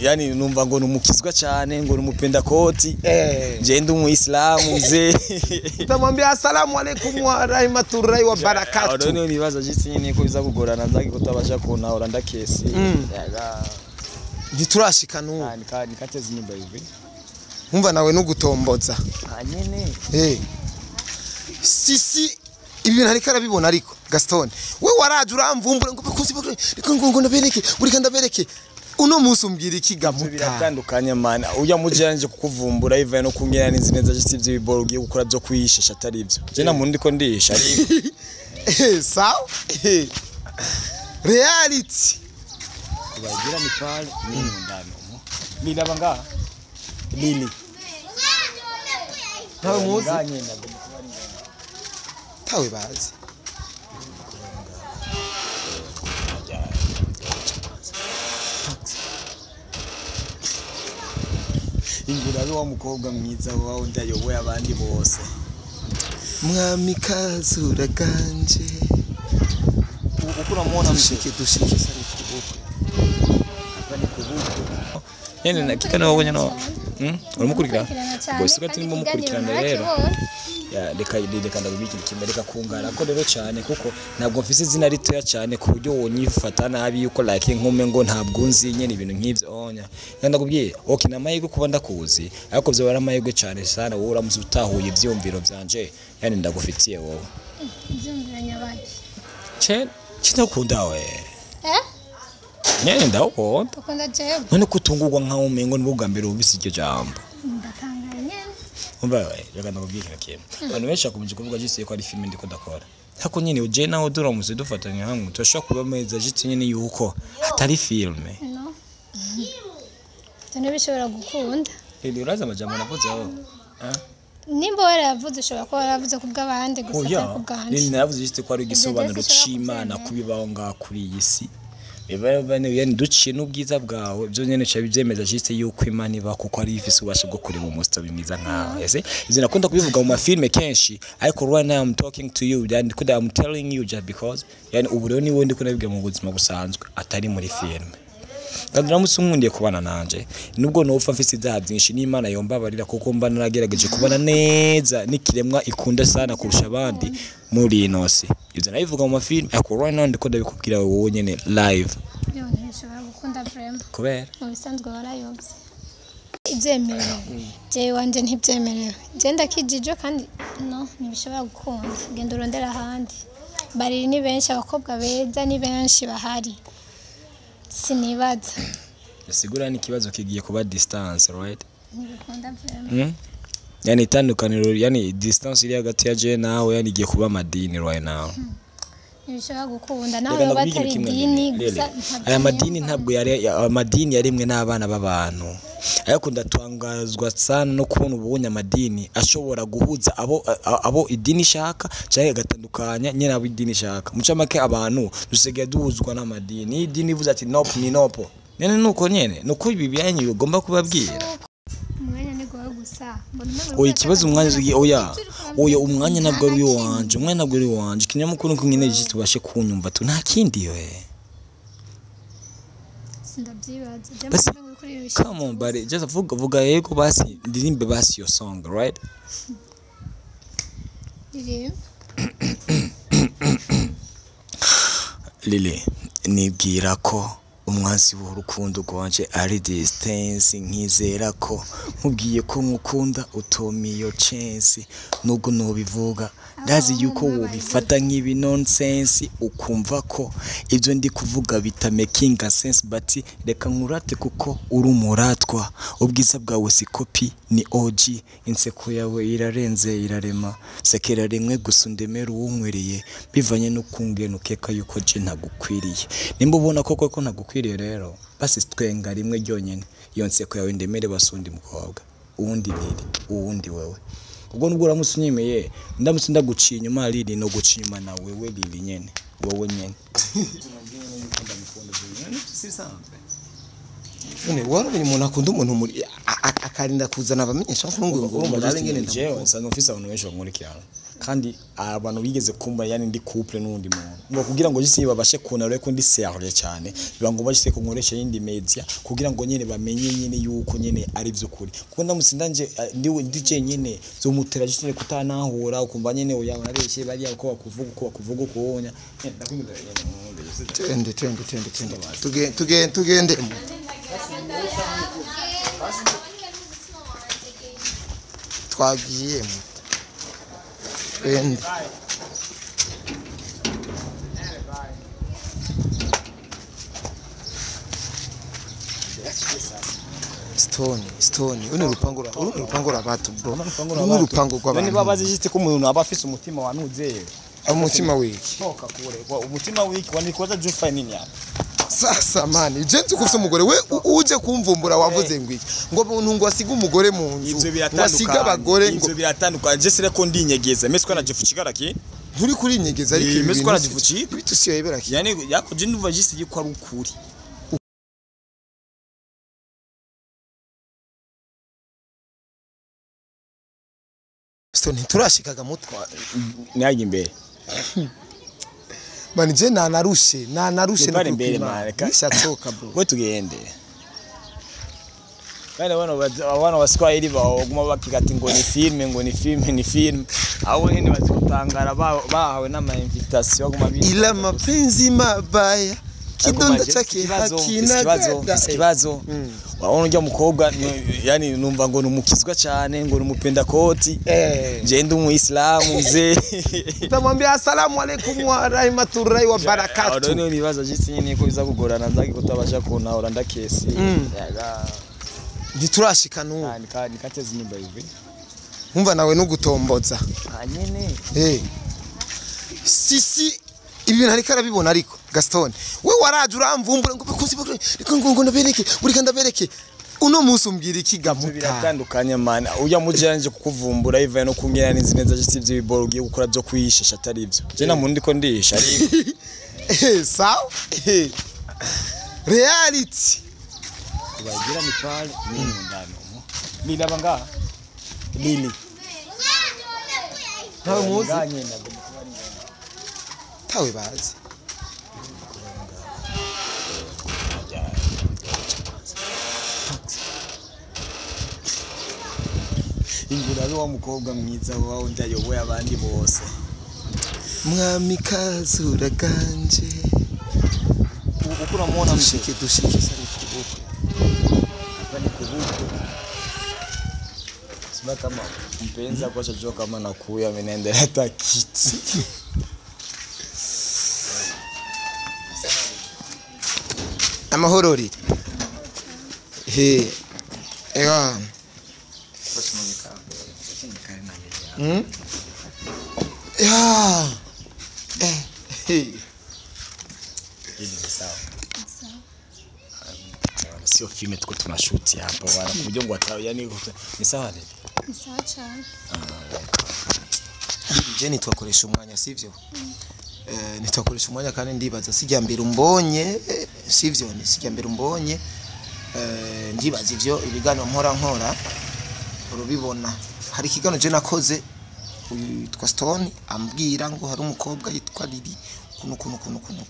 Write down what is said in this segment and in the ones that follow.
Yani numva ngo numukizwa cyane, ngo numupenda koti. Je ndi umuyisilamu mzee. Utamwambia asalamu alaikum wa rahmatullahi wa barakatuh. None nibaza jitsi nyine ko biza kugorana nzagi kutabasha kunahura ndakesi. Ntiturashika n'ubu. Nikateza inyumba hivi. Umva nawe nugutomboza. Nyene. Sisi ibi bintu ariko arabibona, ariko Gaston we waraje uramvumbura ngo bakuzi ngo ndabereke, urika ndabereke. Uno munsi umbwira iki gamuta? Biratandukanye man. Uya mujanje kukuvumbura ivaye no kumwira n'inzi neza jitsi by'ibiboro ugiye gukora byo kwiyishisha atari ibyo. Je na muntu ndiko ndisha ariko. Sawa? Reality. Bagira ni pale ni ndani umo. Lili aba ngaha. Lili. Ntawe muzi? Tawe bazi. Ingura wa mukobwa mwiza wawe ndayoboye abandi bose. Mwamikazi uraganje. Uko uramubona dushike dushike sari kuboko. Nyene nakika nawe wabonye no. Uramukurikira? Bose ko turimo mukurikirana rero. Ya reka reka ndabibikira kimwe, reka kungara ko rero cyane, kuko ntabwo mfise izina ritoya cyane ku buryo wonyifata nabi yuko like nkume ngo ntabwo nzi nyene ibintu nk'ivyo onya. Ndakubwiye okay na mahirwe kuba ndakuzi, ariko byo bara amahirwe cyane sana wowe uramutse utahuye ivyumviro vyanje, yani ndagufitiye wowe. Ivyumviro nyabaki. Che ndakunda we. Nyene ndakunda. Ukunda jewe. None kutungurwa nkaho umengo ni bwa mbere ubise iryo jambo. Ndatangaye nyene. Umva we, reka ndakubwira ikintu kimwe. Abantu benshi bakomeje kuvuga jisi ko ari filime ndiko ndakora. Hako nyene uje nawe duramutse dufatanya hamwe turashobora kuba meza jisi nyene yuko atari filime. No. Tene bishobora gukunda. Lili uraza amajambo navuze aho. Nimba waravuze ushobora kuba waravuze kubw'abandi gusa atari kubwanje. Lili naravuze jisi ko ari igisobanuro c'Imana kubibaho ngaha kuri iyi si. Yani duciye n'ubwiza bwawe byo nyene cyo bibyemeza jiste yuko Imana iba kuko ari ifise ubasha bwo kurema umustar mwiza nkawe. Ese ivyo nakunda kubivuga mu mafilme kenshi, ariko right now I'm talking to you and I'm telling you just because yani ubu rero niwe ndiko nabiga mu buzima busanzwe atari muri filme. Kandi uramutse unkundiye kubana nanje nubwo nopfa mfise ibyaha byinshi n'Imana yombabarira kuko mba naragerageje kubana neza n'ikiremwa ikunda sana kurusha abandi muri ino si. Ivyo nabivuga mu mafilme ariko right now ndiko ndabikubwira wowe nyene live. Yo ntishobora gukunda vraiment. Kubera mu bisanzwe warayobye. Ivyemerewe. Jewe wanje ntibyemerewe. Je ndakijije kandi no ntibishobora gukunda. Genda urondera ahandi. Bariri ni benshi, abakobwa beza ni benshi bahari. Sinibaza. Sigura ni kibazo kigiye kuba distance, right? Ntibikunda vraiment. Yani itandukaniro, yani distance iri hagati ya je nawe yani igiye kuba amadini right now. Ntibishobora gukunda nawe yoba atari idini gusa. Aya madini ntabwo yari amadini yarimwe n'abana b'abantu. Ariko ndatangazwa sana no kubona ubonye amadini ashobora guhuza abo idini ishaka cyangwa agatandukanya nyene abo idini ishaka. Muca make abantu dusigaye duhuzwa n'amadini. Idini ivuze ati nope ni nopo. Nene nuko nyene nuko ibi byanyu ugomba kubabwira. Umwanya ni gwawe gusa. Oya ikibazo umwanya oya. Oya umwanya ntabwo ari wanje, umwanya ntabwo ari wanje. Kinyamukuru ko nyene jisi tubashe kunyumva tu nta kindi we. Sindabyibaza. Come on buddy, just vuga yego basi ndirimbe basi your song, right? Ndirimbe. Lili, nibwira ko umwansi w'urukundo rwanje ari distance, nkizera ko nkubwiye ko nkukunda utomi iyo chance, nubwo nubivuga ndazi yuko wobifata nk'ibi nonsense, ukumva ko ibyo ndi kuvuga bita making sense, but reka nkurate kuko uri umuratwa, ubwiza bwawe si copy ni OG, inseko yawe irarenze irarema, sekera rimwe gusa undemera uwunkwereye, bivanye n'ukungena ukeka yuko je ntagukwiriye. Nimba ubona koko ko ntagukwiriye rero basi twenga rimwe ryonyene, iyo nseko yawe ndemere basundi mukobwa, uwundi Lili, uwundi wewe. Ubwo nubwo uramutse unyemeye ndamutse ndaguciye inyuma Lili no guca inyuma na wewe Lili nyene wowe nyene. None warabonye umuntu akunda umuntu muri akarinda kuzana abamenyesha ngo ngo Urumva murabe ngene jewe nsanzwe mfise abantu benshi bankurikirana, kandi abantu bigeze kumva yani ndi couple n'undi muntu, ngo kugira ngo jisi babashe kunara ko ndi sérieux cyane, biba ngombwa jisi ko nkoresha yindi media kugira ngo nyene bamenye nyene yuko nyene ari vy'ukuri, kuko ndamutse ndanje ndi ndi nyene zomutera jisi nyene kutanahura, ukumva nyene oya barabeshye bariya uko bakuvuga uko bakuvuga uko onya nyene ndakwimba nyene nkunde. Tende tende tende tende, tugende tugende tugende. Twagiye twende. Stone stone, uno rupango uno rupango rw'abantu bro, uno rupango rw'abantu. None babazi jisi ko umuntu aba afise umutima wanuzeye. Umutima wiki toka kure umutima wiki wanikoza jufa nini hapa. Sasa mani je nzi ko ufite umugore we uje kumvumbura wavuze ngo iki, ngo buntu ngo asiga umugore mu nzu, ngo asiga abagore, ngo ivyo biratandukanye. Je sire ko ndinyegeza mese ko najifuchikara ki nturi kuri nyegeza, ariko mese ko najifuchika bitusiyo ibera ki yani yako je ndumva jisi yuko ari ukuri. Stone nturashikaga mutwa naje imbere. Mani je nanarushe nanarushe no imbere mani nishatoka bro. We tugende. Bana bana Waswahili baguma bakigati ngo ni filme, ngo ni filme, ni filme. Abo nyene bazikutangara bahawe n'ama invitation baguma bi ila mapenzi mabaya kidonda chake hakina kibazo. Waona ujya mukobwa yani numva ngo numukizwa cyane, ngo numupenda koti. Je ndi umuislamu mzee. Utamwambia asalamu alaykum wa rahmatullahi wa barakatuh. None nibaza jisi nyine ko biza kugorana nzaki kutabasha kunahora ndakesi. Yaga ntiturashika n'ubu. Nikateza inyumba hivi. Umva nawe nugutomboza. Anyene. Sisi ibi bintu ariko arabibona, ariko Gaston we waraje uramvumbura ngo bakuzi ngo ngo ndabereke, urika ndabereke. Uno munsi umbwira iki gamuta? Biratandukanye man, ujya mujanje kukuvumbura ivaye no kungera n'inzi neza jisi ivyo biboro ugiye gukora byo kwiyishesha atari ivyo. Je na muntu ndiko ndisha ariko. Sawa? Reality. Bagira ni pale ni ndani umo. Lili abanga. Lili. Ntawe muzi. Tawe bazi. Ingura wa mukobwa mwiza wa undi ayoboye abandi bose. Mwami kazura ganje. Ukura muona dushike dushike sari kuboko. Hapa ni kuboko. Sima kama mpenzi kwa chacho kama nakuya amenendelea hata kiti. Amahoro riri. He. Ega. Ya. Sawa. Sio filme tuko tunashuti hapa wala kugira ngo atao yani ni sawa rero. Ni sawa cyane. Je nitwakoresha umwanya sivyo? Nitwakoresha umwanya kandi ndibaza sijya mbere umbonye sivyo, ni sijya mbere umbonye ndibaza ivyo ibiganiro mpora nkora urubibona. Hari ikigano je nakoze uyu yitwa Stone ambwira ngo hari umukobwa yitwa Lili kuno kuno kuno kuno.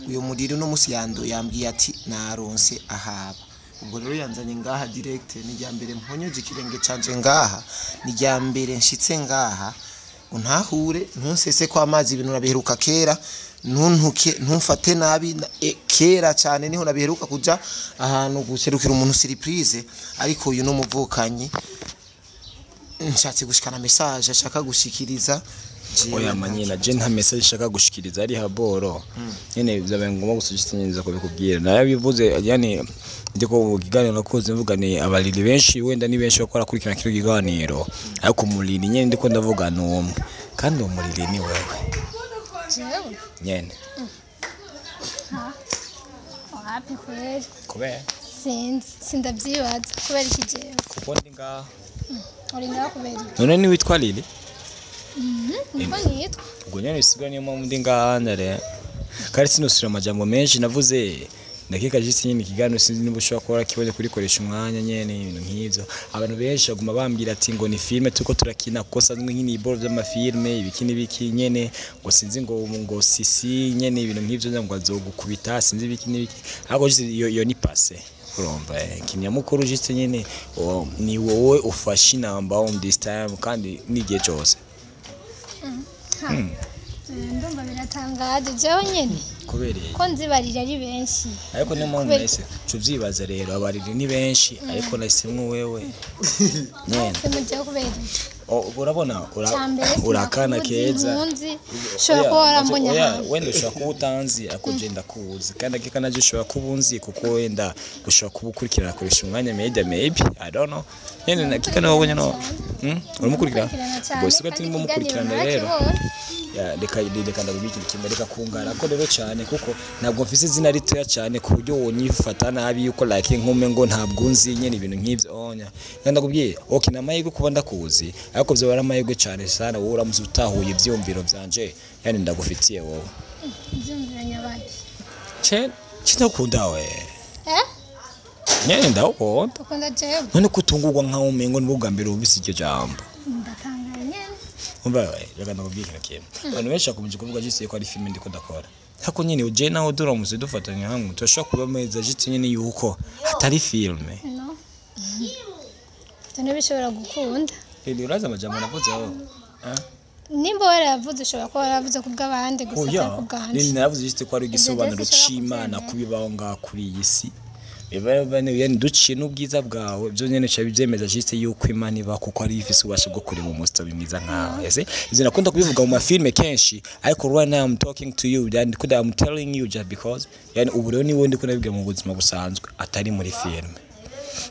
Uyo muriri no musi yando yambwiye ati naronse ahaba. Ubwo rero yanzanye ngaha direct, ni rya mbere mponyoje ikirenge canje ngaha, ni rya mbere nshitse ngaha. Untahure ntunsese kwa amazi ibintu nabiheruka kera, ntuntuke ntumfate nabi kera cyane niho nabiheruka kuja ahantu guserukira umuntu surprise, ariko uyu no muvukanyi nshatse gushikana message ashaka gushikiriza. Oya manyina je nta message shaka gushikiriza ari haboro nyene byabaye ngomba gusugitinyiza ko bikubwira narabivuze yani ndiko kiganiro nakoze mvuga ni abalili benshi wenda ni benshi bakora kurikirana kino kiganiro, ariko umulili nyene ndiko ndavuga numwe kandi umulili ni wewe nyene. Wapi kweli? Kubera sinzi sindavyibaza kubera iki jewe kuko ndi ngaha. Uri ngaha kubera iki? None ni witwa Lili? Niko nitwa. Ubwo nyene bisigura niyo mpamvu ndi ngaha ndare. Kandi sinosubira amajambo menshi navuze Ndakeka juste nyene ikiganiro, sinzi niba ushobora kuba warakibonye kurikoresha umwanya nyene, ibintu nk'ivyo. Abantu benshi baguma bambwira ati ngo ni filme turiko turakina, kuko sanzwe nk'ini iboro vy'amafilme, ibiki n'ibiki nyene, ngo sinzi ngo sisi nyene, ibintu nk'ivyo, ngo azogukubita, sinzi ibiki n'ibiki. Ariko juste iyo ni passé, urumva. Kinyamukuru juste nyene ni wowe ufashe inamba on this time kandi n'igihe cose. Ndumva biratangaje jewe nyene. Kubereye Ko nzibarira ari benshi. Ariko niyo mpamvu nahise tuvyibaza rero, abariri ni benshi, ariko nahisemwo wewe nyene. Se mugiye kubera iki? Urabona Cambere urakana keza. Nkunzi ushobora kuba warambonye Oya, ahantu. Wenda ushobora kuba utanzi, ariko je ndakuzi, kandi akeka naje ushobora kuba unzi, kuko wenda ushobora kuba ukurikirana akoresha umwanya media, maybe, I don't know nyene. Nakeka nawe wabonye no uramukurikira. Ndamukurikirana cyane, Ubwo siko kandi turimo ikiganiro mukurikirana rero. narakibonye. Ya, reka ndakubwira ikintu kimwe. Reka kungara ko rero cyane, kuko ntabwo mfise izina ritoya cyane ku buryo wonyifata nabi yuko like nkume ngo ntabwo unzi nyene, ibintu nk'ivyo. Onya, reka ndakubwiye, okay, ni amahirwe kuba ndakuzi, ariko vyoba ari amahirwe cyane sana wowe uramutse utahuye ivyiyumviro vyanje, yani ndagufitiye wowe. Ibyumviro nyabaki? Ce ndakunda we. Eh. Nyene ndagukunda. Ukunda jewe? None kutungurwa nkaho umengo nibwo bwa mbere wumvise iryo jambo. Ndatangaye nyene. Umva we, reka ndakubwira ikintu kimwe. Abantu benshi bakomeje kuvuga juste ko ari filime ndiko ndakora, ariko nyene uje nawe duramutse dufatanya hamwe turashobora kuba meza juste nyene yuko atari filime. No, ibyo ntibishobora gukunda. Rero urazi amajambo navuze aho? Nimba warayavuze, ushobora kuba waravuze ku bw'abandi gusa, Oya, atari ku bwanjye. Nini, naravuze juste ko ari igisobanuro Ibyo byose c'Imana ushobora kubibaho ngaha kuri iyi si. Yani duciye n'ubwiza bwawe, byo nyene bica bivyemeza juste yuko Imana iba, kuko ari ifise ububasha bwo kurema umusitari mwiza nkawe. Ese ivyo nakunda kubivuga mu mafilme kenshi, ariko right now I'm talking to you and I'm telling you just because, yani ubu rero niwe ndiko ndabivuga mu buzima busanzwe atari muri filme.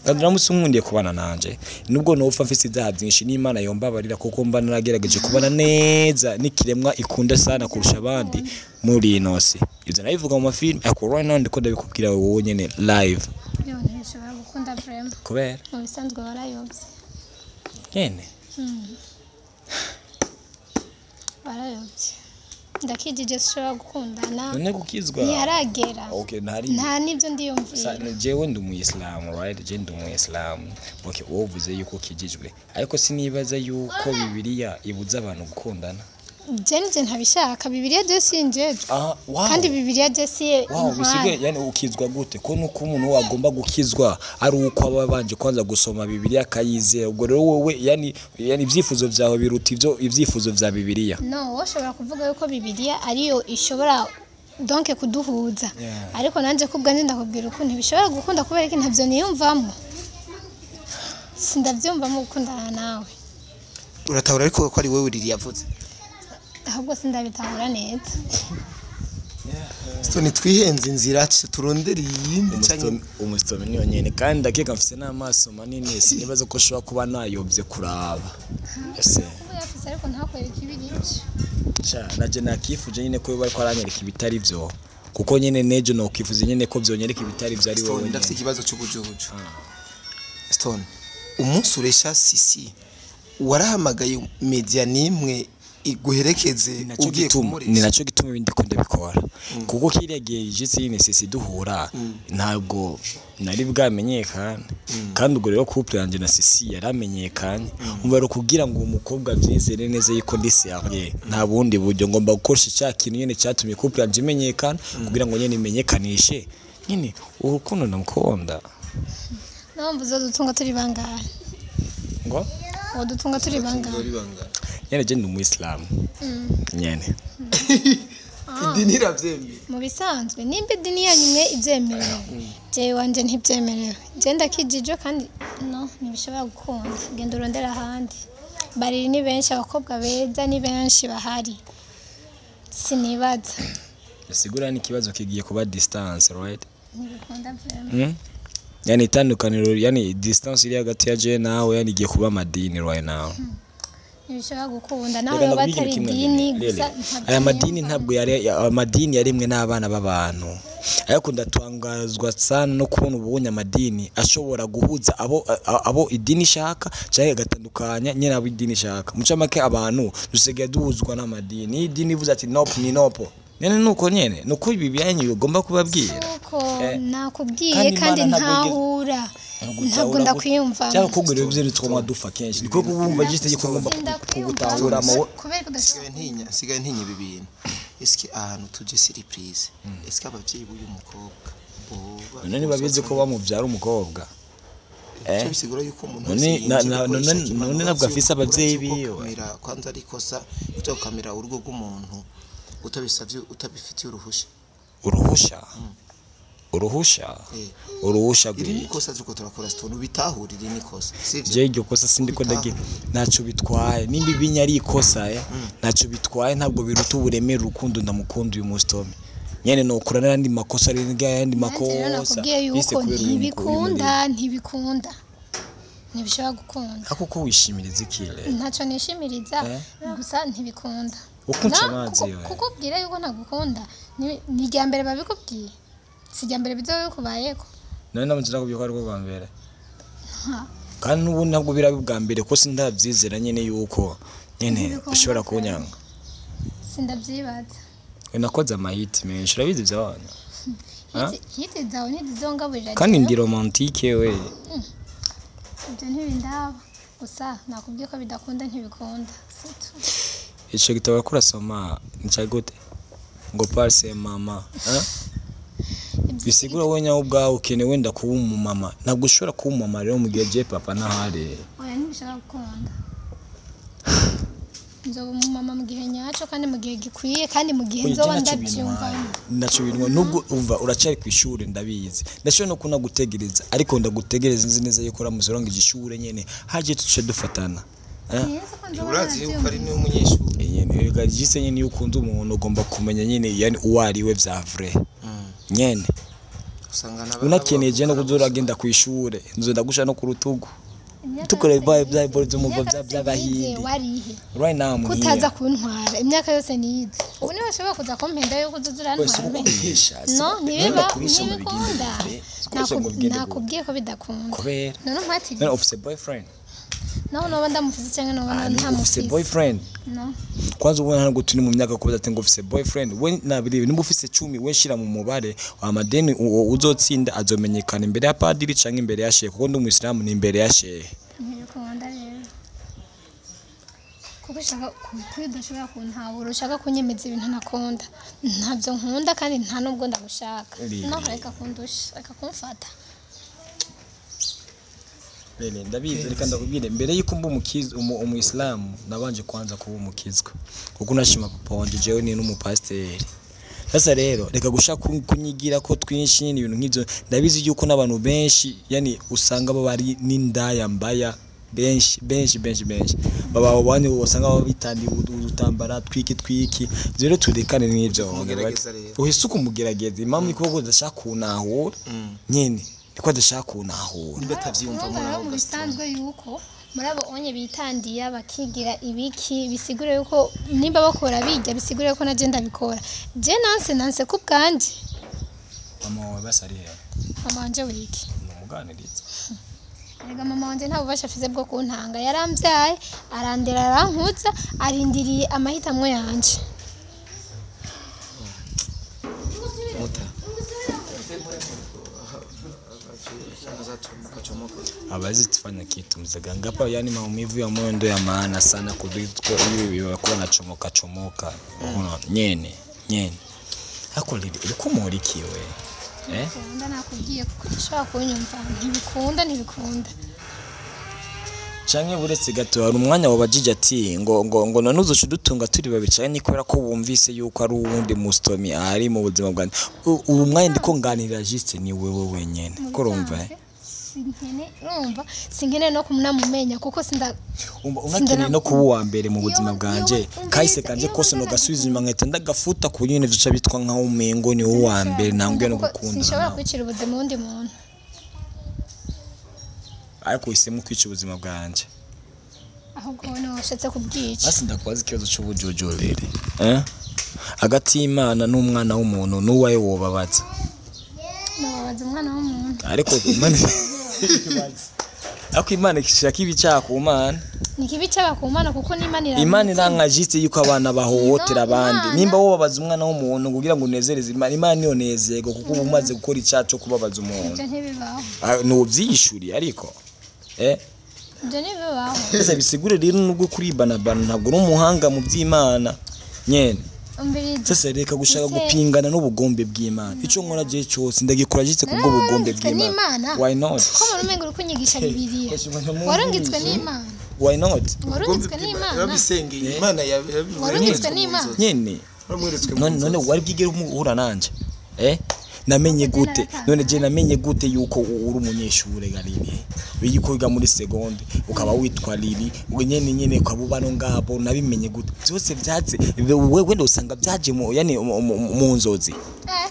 Kandi uramutse unkundiye kubana nanje, nubwo nopfa mfise ibyaha byinshi, n'Imana yombabarira, kuko mba naragerageje kubana neza n'ikiremwa ikunda sana kurusha abandi muri ino si. Ivyo nabivuga mu mafilme, ariko right now ndiko ndabikubwira wowe nyene live. Yo, ntibishobora gukunda vraiment. Kubera? Mu bisanzwe warayobye. Nyene. Warayobye, ndakijije, sinshobora gukundana. None gukizwa? Ntiharagera. Okay, ntari Nta n'ibyo ndiyumvira. Jewe ndi umuyisilamu, right? Je ndi umuyisilamu. Okay, wowe uvuze yuko ukijijwe, ariko sinibaza yuko Bibiliya ibuza abantu gukundana. Je nje ntabishaka, Bibiliya je sinjejwe. Ah, wow. Kandi Bibiliya je si Wow, bisigaye yani ukizwa gute? Ko nuko umuntu wagomba gukizwa ari uko aba abanje kwanza gusoma Bibiliya akayizera. Ubwo rero wowe yani ibyifuzo vyawe biruta ivyo ibyifuzo vya Bibiliya. No, wowe ushobora kuvuga yuko Bibiliya ariyo ishobora donc kuduhuza, ariko nanjye ko ubwanjye ndakubwira uko ntibishobora gukunda, kubera ko ntabyo niyumvamo, sindabyumvamo gukundana nawe. Uratahura ariko ko ari wowe Riri yavuze? Ahubwo sindabitahura neza. Stone, twihenze inzira, turondere iyindi canke Umusitomi niyo nyene, kandi ndakeka mfise n'amaso manini, sinibaza ko ushobora kuba nayobye kuraba. Ese Kuba yafise ariko ntakwereke ibiri ibyo. Sha, naje nakifuje nyine ko bariko aranyereka ibitari vyo, kuko nyene nejo nokwifuza nyene ko vyonyereka ibitari vyo ari wowe Stone, ndafite nyene. ikibazo cy'ubujubuju. Stone, umunsi uresha Sisi, warahamagaye media nimwe iguherekeze Ni naco ugiye gituma ni kumuresha? naco gituma ibindi ndiko ndabikora, kuko kiriya gihe jitsi nyine Sisi duhura ntabwo nari bwamenyekane, kandi ubwo rero couple yanjye na Sisi yaramenyekanye. Umva rero, kugira ngo uwo mukobwa abyizere neza yuko ndi sérieux, nta bundi buryo, ngomba gukoresha cya kintu nyine cyatumye couple yanjye imenyekana, kugira ngo nyine imenyekanishe nyine urukundo ndamukunda. Nawe uzodutunga turi bangahe? Ngo? Wodutunga turi bangahe? Nyene je ndi umuyisilamu nyene. Idini iravyemeye? Mu bisanzwe nimba idini yanyu imwe ibyemerewe, jewe wanje ntibyemerewe. Je ndakijije kandi no ntibishobora gukunda. Genda urondera ahandi, bariri ni benshi, abakobwa beza ni benshi bahari, sinibaza. Sigura n'ikibazo kigiye kuba distance, right? Ntibikunda vraiment. Yani itandukaniro, yani distance iri hagati ya je nawe, yani igiye kuba amadini right now. Ntibishobora gukunda naho Reka yoba ndakubwire atari kimwe, idini Lele. gusa ntabyo Aya madini niyumvamo. ntabwo yari amadini yarimwe n'abana b'abantu, ariko ndatangazwa sana no kubona ubonye amadini ashobora guhuza abo idini ishaka cyangwa agatandukanya nyine abo idini ishaka. Mu make, abantu dusigaye duhuzwa n'amadini. Iyo idini ivuze ati nope, ni nope. Nene nuko nyene nuko ibi byanyu bigomba kubabwira. Kuko nakubwiye kandi ntahura ntabwo ndakwiyumva. Cyangwa kugura ibyo bitwa dufa kenshi niko kubumva giste gikugomba kugutahura mu sigaye ntinya ibi bintu. Eske ahantu tuje surprise, eske abavyeyi b'uyu mukobwa none babizi ko bamuvyara umukobwa? Bisigura yuko umuntu none nabwo afise abavyeyi biwe kwanza ari kosa kuja gukamera urugo rw'umuntu utabisavye utabifitiye uruhusha. Uruhusha uruhusha gwi ikosa zuko turakora stone ubitahurira ni kosa sivyo? Je iryo kosa sindiko ndagira naco bitwaye nimba ibinya ari ikosa naco bitwaye ntabwo biruta uburemere urukundo ndamukunda uyu mustome nyene nokura n'andi makosa ari n'andi makosa bise kubera ntibikunda ntibishobora gukunda. Ako ko wishimiriza ikile ntaco nishimiriza gusa ntibikunda. Ukunca amazi yo kukubwira yuko ntagukunda ni irya mbere babikubwiye si irya mbere bizobe bikubayeko. None namutse nakubwiye ko ari rwo rwa mbere kandi n'ubu ntabwo birabe bwa mbere ko sindabyizera nyene yuko nyene ushobora kunyanga. Sindavyibaza. Nakoze amahiti menshi urabizi byabana. Hiti zawe ntizizongaburira kandi ndi romantique we. Ibyo ntibindaba gusa nakubwiye ko bidakunda ntibikunda. Ico gitabo kurasoma nica gute ngo parse mama bisigura we nyawe ubwawe ukene wenda kuba umumama ntabwo ushobora kuba umumama rero mu gihe je papa ntahari. Oya ntibishobora gukunda. Nzoba umumama mu gihe nyaco kandi mu gihe gikwiye kandi mu gihe nzoba ndabyumva. Naco bintu nubwo umva uracari ku ishure ndabizi ndashobora no kunagutegereza ariko ndagutegereza nzi neza yuko uramuzoronga igishure nyene haje tuce dufatana. Urazi yuko ari ni umunyeshuri nyene rega gise nyene yukunze umuntu ugomba kumenya nyene yani uwo ari we vya vrai nyene usanga naba unakeneye je no kuzoragenda ku ishure nzo ndagusha no ku rutugu tukore bya bya byo by'abahindi right now I'm kutaza kuntwara imyaka yose niyize ubu niba bashobora kuza kumpenda yuko uzuzura ntwara no ntibiba ntibikunda nakubwiye ko bidakunda none mpatiri none ufise boyfriend no no ndamufise cyangwa no ntamufise boyfriend no kwanza ubona ntabwo turi mu myaka kubaza ati ngo ufise boyfriend we nabiri nimba ufise 10 we shira mu mubare wa madeni uzotsinda azomenyekana imbere ya padiri canke imbere ya shehe kuko ndi umuyisilamu ni imbere ya shehe. Ntibikunda rero kuko ushaka kudashobora kuntahura ushaka kunyemeza ibintu nakunda ntabyo nkunda kandi nta nubwo ndagushaka no reka kundusha reka kumfata. Lele ndabizi reka ndakubwire mbere yuko mba umukizi umuyisilamu nabanje kwanza kuba umukizwa kuko nashima papa wanje jewe ni n'umupasiteri. Sasa rero reka gushaka kunyigira ko twinshi nyine ibintu nk'ivyo ndabizi yuko n'abantu benshi yani usanga baba ari n'indaya mbaya benshi benshi benshi benshi baba bane usanga babitandi udutambara twiki twiki rero turekane n'ivyo uhise ukumugerageza impamvu iko udashaka kunahura nyene niko adashaka kunahura ndatavyumva muri aho bisanzwe yuko muri abo onye bitandiya bakigira ibiki bisigure yuko nimba bakora bijya bisigure yuko naje ndabikora je nanse ku bwanje. Mama wawe basariye mama wanje wiki numuganiriza Erega mama wanje nta bubasha afise bwo kuntanga yarambyaye arandera arankutsa arindiriye amahitamwo yanje. Muta Hawezi tufanya kitu mzee ngapa yani maumivu ya moyo ndio ya maana sana kuliko hiyo yakuwa na chomoka chomoka. Unaona nyene nyene hako ulikuwa murikiwe Nkunda nakubwiye kuko ushobora kunyumva ntibikunda ntibikunda canke buretse gato hari umwanya wabajije ati ngo ngo ngo none uzoca udutunga turi babiri canke ni kubera ko wumvise yuko ari uwundi mustomi ari mu buzima bwanjye. Ubu mwanya ndiko nganirira juste ni wewe wenyene ko urumva sinkene urumva sinkene no kumnamumenya kuko sinda unakeneye no kuba uwa mbere mu buzima bwanje kahise kanje kose no gasubiza inyuma nkahita ndagafuta ku nyene vyica bitwa nka umengo ni uwa mbere ntanguye no gukunda sinshobora kwicira ubuzima undi muntu ariko uhisemo kwica ubuzima bwanje ahubwo wowe niwe washatse kubwica. Basi ndakubaza ikibazo c'ubujujurire hagati y'Imana n'umwana w'umuntu n'uwaye wobabaza? Nababaza umwana w'umuntu ariko Imana ariko Imana ishaka ibicaha ku Mana. Ni kibi cyaba ku Mana, kuko n'Imana irabizi. Imana iranka juste yuko abana bahohotera No, abandi. Imana- Nimba wobabaza umwana w'umuntu kugira ngo unezereze Imana, Imana niyo nezerwa, kuko uba umaze gukora icyaha cyo kubabaza umuntu. Ibyo ntibibaho. Ah, nuvyiyishuriye ariko Ibyo ntibibaho. Ese bisigure rero, nubwo kuri banabana ntabwo uri umuhanga mu by'Imana nyene. Umviriza. Sasa reka gushaka Ese- gupingana n'ubugombe bw'Imana. Ico nkora je cyose ndagikora jitse kubwo bugombe Warungitswe bw'Imana. n'Imana. Why not? Ko mu rumengo uri kunyigisha Bibiliya. Warungitswe n'Imana. Why not? Warungitswe n'Imana. Yarabisengeye Imana. Warungitswe n'Imana. Nyene. Waramweretswe mu None none nzozi. wari bwigere uhura nanje? Namenye gute? None je namenye gute yuko uri umunyeshure ga Lili, yuko wiga muri segonde, ukaba witwa Lili, ubwo nyene nyene ukaba uba no ngabo? Nabimenye gute? Byose byatse wewe ndosanga byaje mu yani mu nzozi.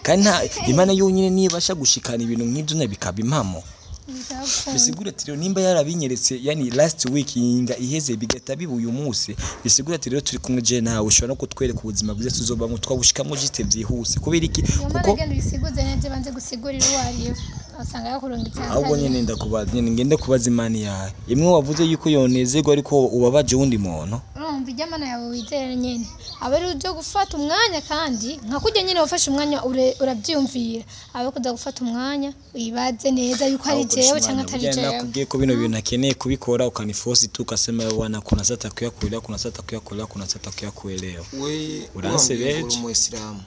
Kandi nta Imana yonyine nibasha gushikana ibintu nk'ibyo na bikaba impamo. Bishobora gukunda. Bisigura ati rero nimba yarabinyeretse yani last week yinga iheze, bigahita biba uyu munsi, bisigura ati rero turi kumwe je nawe, ushobora no kutwereka ubuzima bwiza tuzobamwo, twabushikamo jite byihuse. Kubera iki? Iyo mana, Kuko genda uyisiguze neza, banze gusigurira uwo ari we, usanga yakurungitse ahubwo ahatari. nyene ndakubaza nyene, ngende kubaza Imana yawe imwe wavuze yuko yonezerwa ariko ubabaje uwundi muntu. Urumva, ijya mana yawe wizera nyene aba ari ujya gufata umwanya, kandi nka kurya nyene wafashe umwanya urabyiyumvira, abe kuza gufata umwanya uyibaze neza yuko ari jewe cyangwa atari Ujya jewe. nakubwiye ko bino bintu akeneye kubikora, ukanifosi tu ukasema bwana, kuna sata kuyakuelewa, kuna sata kuyakuelewa, kuna sata kuyakuelewa. We Uransebeje. wambwiye ngo uri umuyisilamu,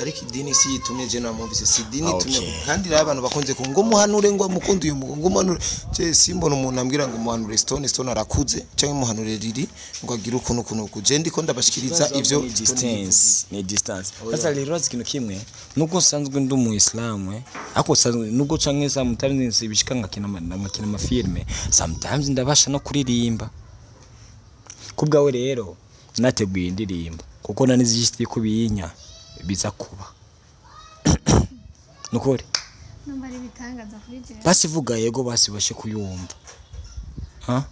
ariko idini si yitumye je namwumvise, si idini itumye. Okay. Kandi rero abantu bakunze ku ngo muhanure, ngo mukunde uyu ngo muhanure, je simbona umuntu ambwira ngo muhanure Stone, Stone arakuze, cyangwa muhanure Riri ngo agire ukuntu ukuntu uku. Je ndiko ndabashikiriza ivyo ni Stone. distance, ni distance. Sasa rero azi ikintu kimwe, nubwo nsanzwe ndi umuyisilamu, ariko nsanzwe nubwo canke sometimes bishika nkakina amafilme, sometimes ndabasha no kuririmba. Kubwawe rero nateguye indirimbo, kuko nani ko biyinya biza kuba nukuri. Numva ari ibitangaza kuri jewe. Basi vuga yego, basi bashe kuyumva. Ha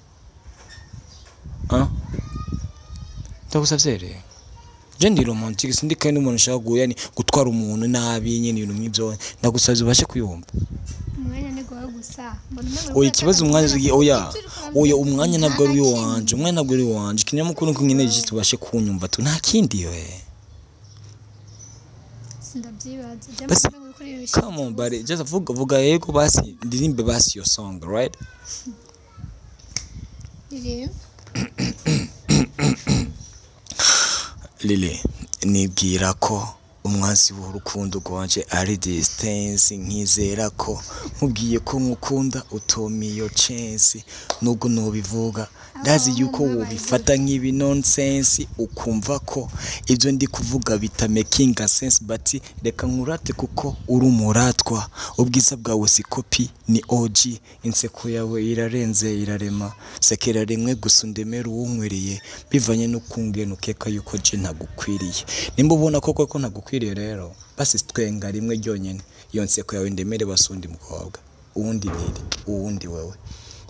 ha, ndagusavye rero, je ndi romantique, sindi kandi umuntu ushaka yani gutwara umuntu nabi nyene, ibintu nk'ivyo. Ndagusavye ubashe kuyumva. Umwanya ni gwawe gusa, mbona umengo Oya, ikibazo umwanya, oya oya, umwanya ntabwo ari uwanje, umwanya ntabwo ari uwanje. Ikinyamukuru nuko nyene juste ubashe kunyumva tu, nta kindi we. Sindabyibaza je. Basi, mbona umengo uri kuririsha. Come on buddy, just vuga, vuga yego, basi ndirimbe basi your song, right? Ririmba. Lili, nibwira ko umwansi w'urukundo rwanje ari distance, nkizera ko nkubwiye ko nkukunda utomi iyo chance. Nubwo nubivuga ndazi yuko wobifata nk'ibi nonsense, ukumva ko ibyo ndi kuvuga bita making sense, but reka nkurate kuko uri umuratwa. Ubwiza bwawe si kopi, ni OG. Inseko yawe irarenze, irarema. Sekera rimwe gusa undemere uwunkwereye, bivanye n'ukungena ukeka yuko je ntagukwiriye. Nimba ubona koko ko ntagukwiriye rero, basi twenga rimwe ryonyene, iyo nseko yawe ndemere basundi mukobwa uwundi, Lili, uwundi wewe.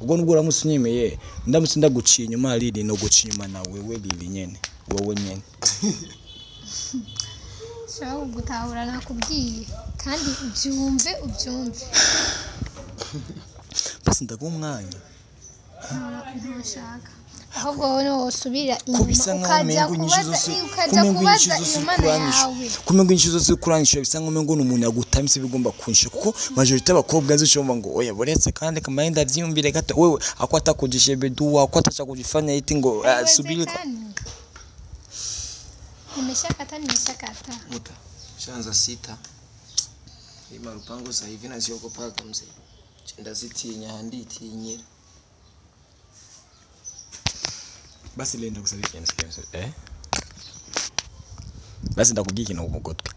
Ubwo nubwo uramutse unyemeye, ndamutse ndaguciye inyuma Lili, no guca inyuma na wewe Lili nyene, wowe nyene. Ushobora kugutahura, nakubwiye, kandi ubyumve, ubyumve. Basi ndaguha umwanya. Ntushaka, ahubwo wowe niwo wosubira Ko inyuma bisa nkaho ukajya umengo inyishu kubaza, zose ukajya kumengo inyishu kubaza zose iyo mana kuranyisha, yawe. Kumengo inyishu zose kuranyisha, bisa nkaho umengo ni umuntu yagutamise bigomba kunsha, kuko majorité y'abakobwa zishobora ngo oya buretse kandi kama ndavyiyumvire gato, wewe ako atakujishe bedua, ako atacha kujifanya iti ngo subiri. Haiwezekani. Nimeshakata, nimeshakata. Muta shanza sita ima rupango sasa hivi naziogopaga mzee, ndazitinya, handitinyira. Basi lenda kusaba ikintu kimwe, basi ndakubwiye ikintu mu gutwi,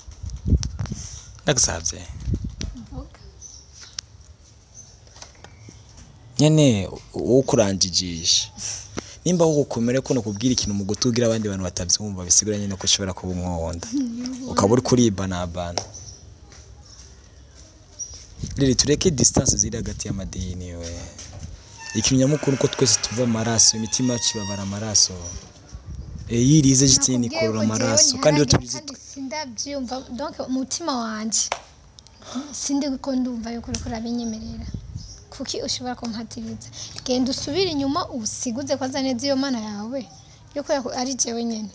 ndagusavye. Mvuga. Nyene wowe ukuranjijisha, nimba wogukomera ko nakubwira ikintu mu gutwi ugira abandi bantu batavyumva, bisigura nyene ko ushobora kuba umwonda ukaba uri kuribanabana. Rero tureke distance ziri hagati y'amadini we. Ikintu nyamukuru uko twese tuva amaraso, imitima yacu ibabara amaraso. Yirize jitini Nakubwiye ikurura ko jewe amaraso, kandi iyo ntiharagera, tubizi. Kandi sindabyumva, donc umutima wanje sindi ko ndumva yuko uriko urabinyemerera. Kuki ushobora kumpatiriza? Genda usubire inyuma usiguze kwaza neza iyo mana yawe yuko ari jewe nyene.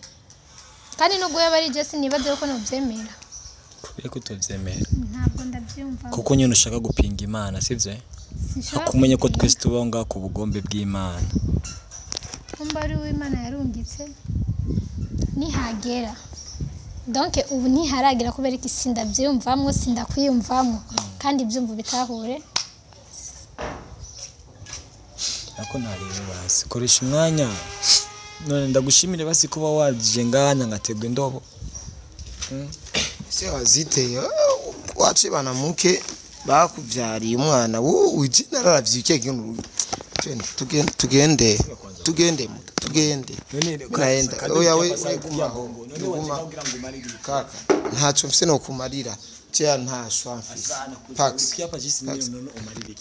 Kandi nubwo yaba ari je sinibaze ko novyemera. Kubera ko utovyemera? Ntabwo ndavyumva. Kuko nyine ushaka gupinga Imana, sivyo? Hakumenye ko twese tubaho ngaho ku bugombe bw'Imana. Kumba ari uw'Imana yarungitse nihagera. Donc ubu ntiharagera kubera iki sindavyumvamwo, sindakwiyumvamwo kandi ivyumva bitahure. Nako narebe basi koresha umwanya. None ndagushimire basi kuba waje nganya ngategwa indobo. Se waziteye wace banamuke bakuvyariye umwana wowe nararavyikiye kintu. Tugende tugende tugende tugende. Naenda oya we gumaho guma kaka ntaco mfise no kumarira cya ntashwa mfise. Pax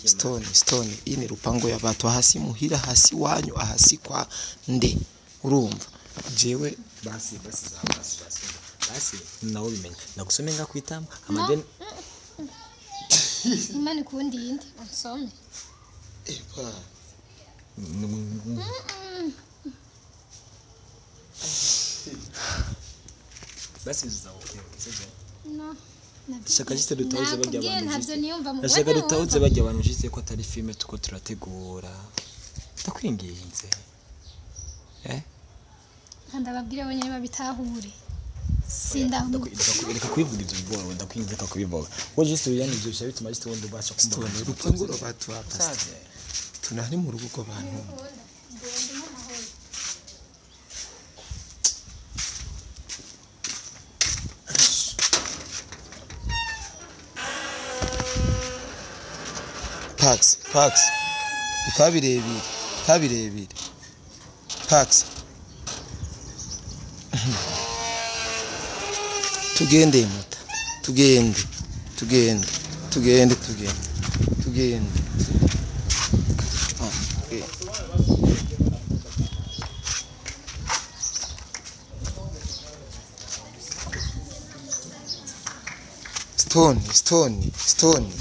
Stone Stone ini rupango ya batu hasi muhira hasi wanyu ahasi kwa nde urumva jewe basi basi basi basi basi nawo bimenya ndagusome ngakwitama amadeni Imana ikundi yindi unsome. Eba basi zawo sivyo? No. Shaka jiste dutauze bajya abantu. Ntabyo niyumva mu. Shaka dutauze bajya abantu jiste ko atari filme tuko turategura. Ndakwinginze. Kandi ababwire abonyene babitahure. Reka kubivuga ivyo bivuga, ndakwinginze ka kubivuga. Wowe jiste uyani ivyo bisha bituma jiste wundi ubasha kumva. Rupango rw'abatu hapa. Tunari mu rugo rw'abantu. Pax, Pax. Kabirebire, kabirebire. Pax. Tugende muta. Tugende. Tugende. Tugende, tugende. Tugende. Ah, Stone, Stone, Stone.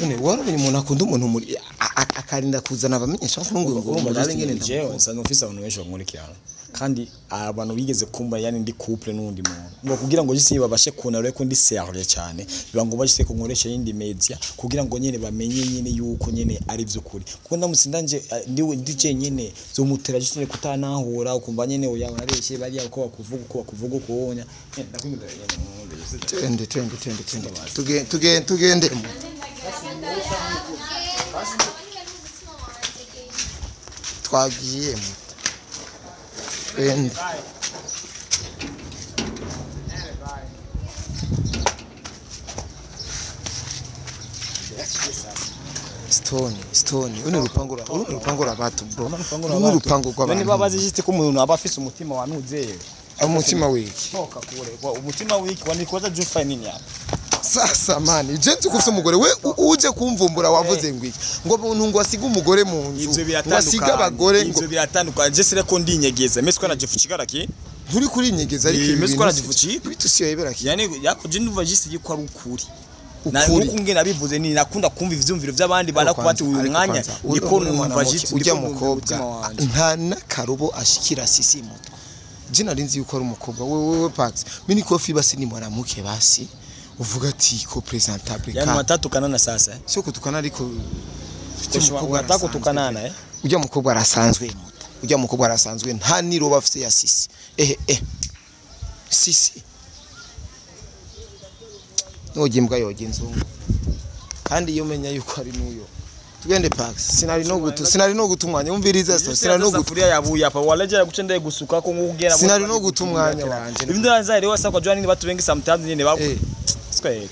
None waramenye umuntu akunda umuntu muri akarinda kuzana abamenyesha ngo ngo ndabe ngene jewe nsanzwe mfise abantu benshi bankurikirana kandi abantu bigeze kumva yani ndi couple n'undi muntu ngo kugira ngo jisi babashe kunara ko ndi sérieux cyane biba ngo bashise kunkoresha yindi media kugira ngo nyene bamenye nyene yuko nyene ari byo kuri kuko ndamutsinda nje ndi je nyene zomutera jisi kutanahura ukumva nyene oya barabeshye bari uko bakuvuga uko bakuvuga uko ndakwinginze tende tende tende tende tugende tugende tugende twagiye twende Stone Stone une rupango uru rupango rw'abatu bro uru rupango rw'abantu none babaze jiste ko umuntu aba afise umutima wanuzeye umutima wiki toka kure umutima wiki wanikoza jufa nini hapa Sasa mani je nzi kufise umugore we uje kumvumbura wavuze ngwiki ngo buntu ngo asiga umugore mu nzu ngo asiga abagore ngo ivyo biratandukanye je sire ko ndinyegeza meswe na jefuchikara ki nturi kuri nyegeza ariko ibintu meswe na jefuchika bitusiyo yebera ki yani yako je ndumva jise yiko ari ukuri na nkuko nge nabivuze ni nakunda kumva ivyumviro by'abandi banakubati uyu mwanya niko numva jise ujya mukobwa nta nakarubo ashikira sisi moto je narinzi yuko ari umukobwa wewe Pax mini kofi basi ni mwanamuke basi uvuga ati ko presentable ka yani watatu kanana sasa sio kutukana ariko unataka kutukanana ujya mukobwa arasanzwe muta ujya mukobwa arasanzwe nta niroba afite ya sisi sisi nogimbwa yogenzo kandi iyo menya yuko ari nuyo tugende Pax sinari no gutumwanya umviriza so sinari no guturia yabuye apa walejera gucendeye gusuka ko ngugera sinari no gutumwanya wanje ibintu nzari wasa kwa jwani batu bengi sometimes nyine ba square